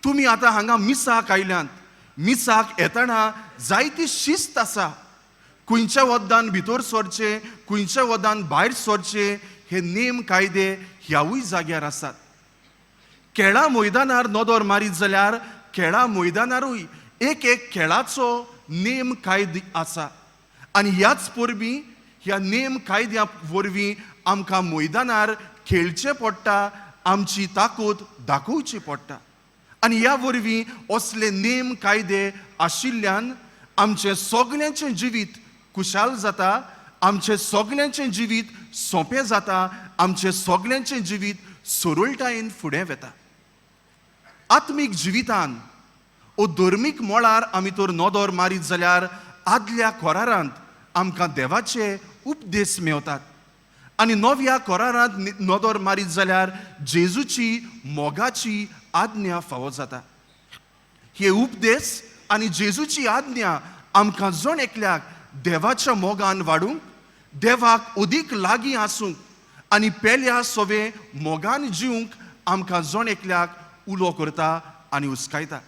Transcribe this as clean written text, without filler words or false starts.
तुमी आतां हांगा मिसाक आयल्यांत. मिसाक येतना जायती शिस्त आसा. खंयच्या वद्दान भितर सरचें, खंयच्या वदान भायर सरचें, हे नेम कायदे ह्यावूय जाग्यार आसात. खेळा मैदानार नदर मारीत जाल्यार खेळा मैदानारूय एक एक खेळाचो नेम कायदे आसा आनी ह्याच परबी ह्या नेम कायद्या वरवीं आमकां मैदानार खेळचें पडटा, आमची ताकद दाखोवची पडटा. आनी ह्या वरवीं असले नेम कायदे आशिल्ल्यान आमचें सगल्यांचें जिवीत खुशाल जाता, आमचें सगल्यांचें जिवीत सोंपें जाता, आमचें सगल्यांचें जिवीत सरळटायेन फुडें वता. आत्मीक जिवितान ओ धर्मीक मळार आमी तर नदर मारीत जाल्यार आदल्या करारांत आमकां देवाचे उपदेश मेवतात आनी नव्या करारांत नदर मारीत जाल्यार जेजूची मोगाची आज्ञा फावो जाता. हे उपदेश आनी जेजूची आज्ञा आमकां जण एकल्याक देवाच्या मोगान वाडूंक, देवाक अदीक लागीं आसूंक आनी पेल्या सोवे मोगान जिवंक आमकां जण एकल्याक उलो करता आनी हुस्कायता.